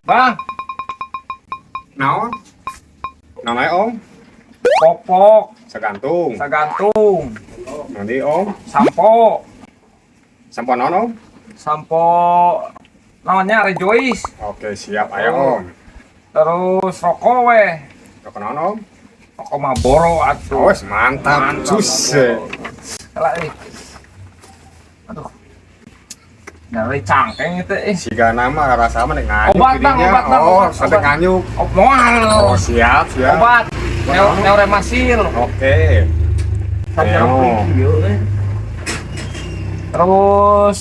Bang, Naon? Namanya, Om? Popok, Sagantung. Sagantung, Nanti, Om. Sampo, Sampo naon, Om? Sampo namanya Rejoice. Oke, siap. Ayo, Om. Terus rokok weh. Rokok naon, Om? Rokok Marlboro atuh. Oh, mantap. Mantap, Cus. Marlboro. Alah, eh. Aduh. Dari cangkeng itu eh. Siga nama rasa mah nganyuk Obat, Bang, jadinya. obat, Bang, Oh, obat, sampai obat. nganyuk. Oh, moal. Oh, siap, siap. Obat. Neo Neoremasil. Oke. Neo. Terus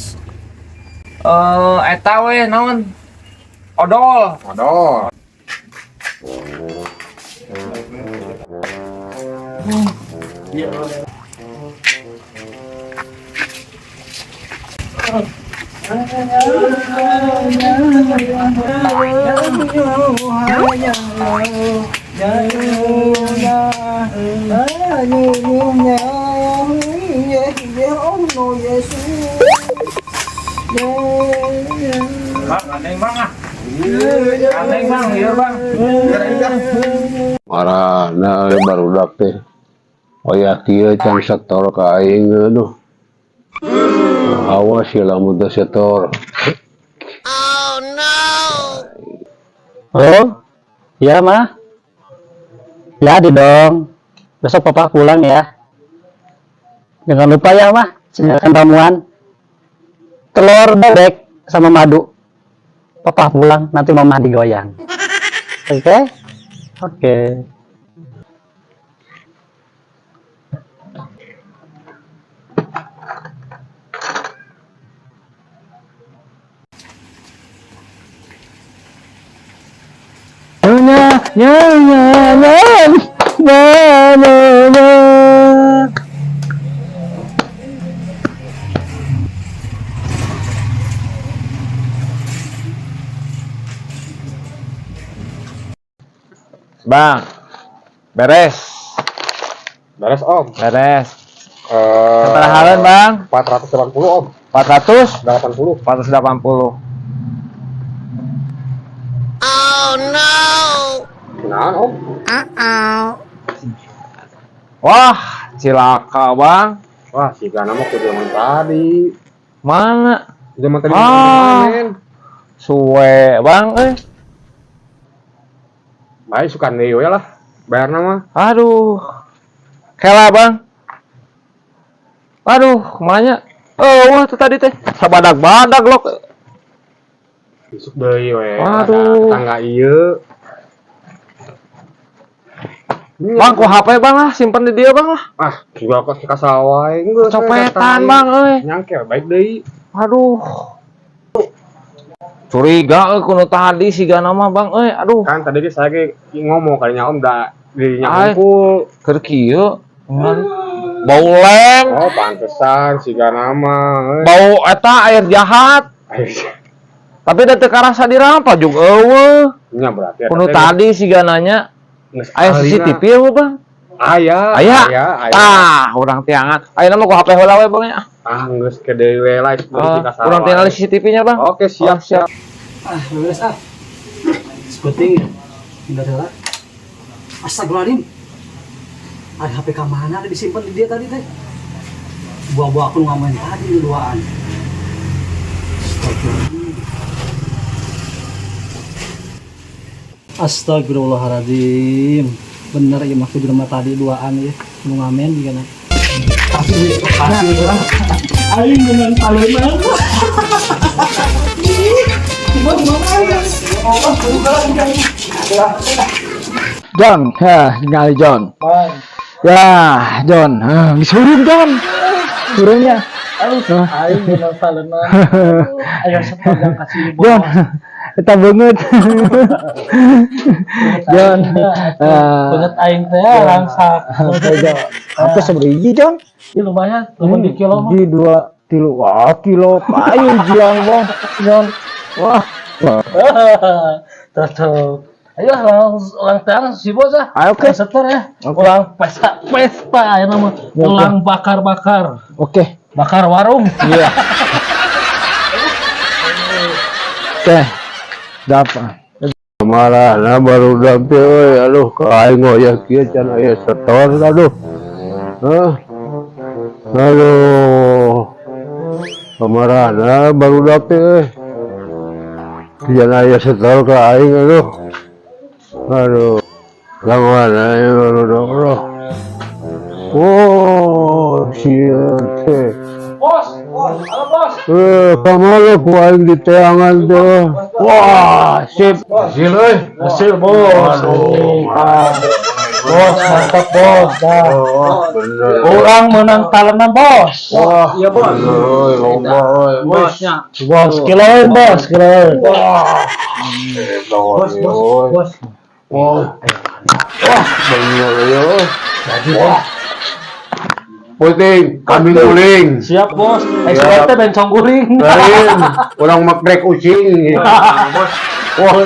eta we naon? Odol. Odol. Bang, gandeng bang ah. Gandeng bang, iya bang. Marana euy barudak teh. Oya kieu can setor ka aing, aduh. Awas ya lamun teu setor. Oh, ya mah. Jadi dong. Besok papa pulang ya. Jangan lupa ya mah, sediakan ramuan. Telur bebek sama madu. Papa pulang, nanti mama digoyang. Oke? Oke. Nya, nya, nya, nya, nya, nya, nya. Bang, beres, Beres, Om. Beres. Eh, Sabaraha, Bang? 480, Om. 400? 80. 480. Naon, Om? Wah, cilaka, Bang. Wah, siga nama ku zaman tadi. Mana? Zaman tadi Ah. main. Suwe, Bang, eh. Baik, suka neo ya lah. Bayar nama. Aduh. Kela, Bang. Aduh, kemana? Oh, wah tuh tadi teh. Sabadag-badag lok. Isuk deui we. Aduh. Tetangga ieu. Bang, ku HP Bang lah, simpen di dia Bang lah. Ah, juga kok ka sawah geus we, Copetan, tetangga. Bang, euy. Nyangke baik deui. Aduh. Curiga euy kuno tadi sigana mah, Bang, euy. Aduh. Kan tadi ge saya ge ngomong kalinya Om da dirinya Ay. ngumpul. Keur kieu. Bau lem, Oh, pantesan siga nama euy. Bau eta air jahat. Ayo, Tapi da teu karasa dirampa juga eueuh. nya berarti eta Kuno teh tadi sigana nya geus aya alina. CCTV eueuh, Bang. Aya, Aya. aya, aya. Tah, urang tiangan. Ayeuna mah ku HP heula we, Bang ya. Ah, geus ke deui we lah isuk Ah, deui ka sawah. urang tinggal CCTV-nya, Bang. Oke, siap, Oh, siap. siap. Ah, beres ah. Sepenting ya. Tinggal heula. Astagfirullahaladzim. Ada HP ka mana ada disimpan di dia tadi teh. Buah-buah aku ngamen tadi di duaan. Astagfirullahaladzim. Astagfirullahaladzim. Bener ya mah kudu mah tadi duaan ya. Nu ngamen di kana. Pasti pasti. Aing dengan talenan. John, ya, ningali John. Ya, John, ah, geus hurung John. Hurungnya. Aduh, aing dengan talenan. Ayo setor yang kasih John, eta beungeut. John, ah, Banget aing teh langsak. John. Apa sabaraha hiji, John? Ini lumayan, lumayan di kilo mah. Hiji, dua, tilu. Wah, kilo payu jiang, Bang. John. Wah. Cocok. Ayo langsung ulang teang si bos ah. Ayo, oke. Setor ya. Oke. Ulang pesta pesta ya nama. Ulang bakar-bakar. Oke. Bakar warung. Iya. Oke. Dapat. Kamarana barudak teh euy, aduh ka aing wayah kieu can aya setor aduh. Hah? Aduh. Kamarana barudak teh euy. Can aya setor ka aing aduh. Aduh. Kamana ya barudak aduh. Oh, sia teh. Bos, bos, halo bos. Eh, kamana ku aing diteangan teh. Wah, sip. Hasil euy. Hasil bos. Aduh, Ah, bos, mantap bos. Dah. Wah, bener. Urang menang talenan bos. Wah, Iya, bos. bener, euy, loba euy. Bosnya. Bos, kiloin bos, kiloin. Wah. Bos, bos, Bos. Wah. Wah, bener ya. Wah. Puting, kambing guling. Siap bos. Siap. Ekspor teh bencong guling. Lain, urang makrek ucing. Wah. Wah,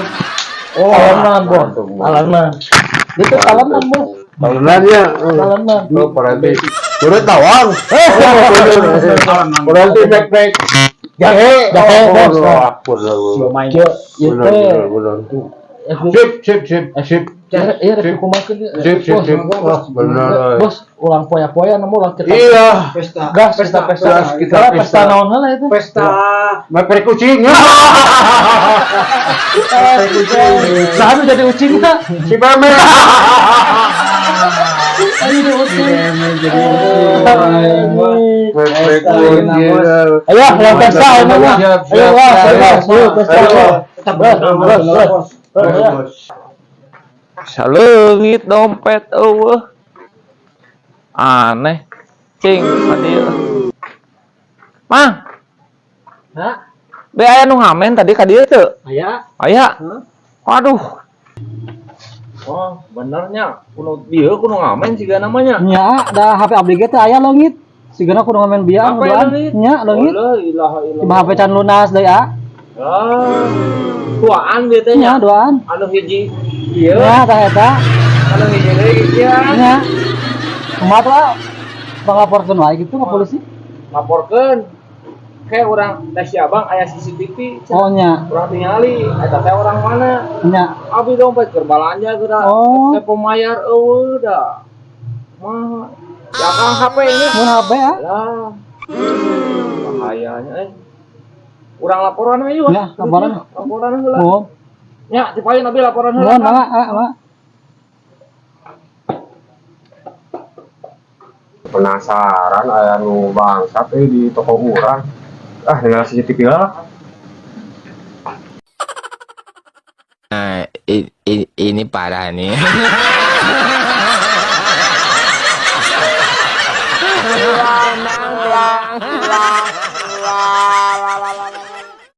Talenan bos. Talenan. Itu talenan bos. Talenan ya. Talenan. Oh, berarti. Turut tawang. Berarti makrek. Jahe, Jahe, bos. Oh, bener, Siomay. Kieu ieu bener, teh. bener, bener. Sip, sip, sip, sip. Iya, rek kumakeun ieu. Sip, sip, Bos, sip. Wah, bener. Bos, ulang poya-poya nemu ulang kita. Iya. Pesta. Gas, pesta, pesta. Gas, kita Pesta, pesta. pesta naon heula itu? Pesta. Makrek kucing. Nah, anu jadi ucing tah. Si Bame. Ayo jadi ucing. Makrek kucing. Ayo, ulang pesta ayo mah. Siap, Ayo, siap. wah, Ayo, bos, ayo pesta. Ayo. Bos, bos, bos. Bos, ya. Saleungit dompet euweuh. Aneh. Cing ka dieu. Mang, Hah? be aya nu ngamen tadi ka dieu teu? Aya. Aya. Hah? Waduh. Oh, benernya. Kuno dieu kuno ngamen siga namanya. Nya, da HP abdi ge teh aya leungit. Sigana kudu ngamen biang HP duaan. leungit? Nya, leungit. La ilaha illallah. Di HP can lunas deui ah. Ah. Tuaan dieu teh Nya nya. duaan. Anu hiji ieu, Nya tah eta. anu hiji deui ieu. Nya. Kumaha tuh ah? Panglaporkeun wae gitu ke polisi. Laporkeun. Kayak urang tes si abang aya CCTV. Oh nya. Urang tingali eta teh orang mana? Nya. Abi dompet keur balanja geura. Oh. Teh pemayar euweuh da. Mah ya kang HP nya. Mun HP ah. Lah. Bahayanya eh. Urang laporan we yuk. Ya, laporan. Laporan heula. Mun. Nya, dipaeun abi laporan heula. Mun mangga ah, mangga. Penasaran aya nu bangsat euy di toko urang. Ah, tinggal CCTV lah. Nah, ini parah nih.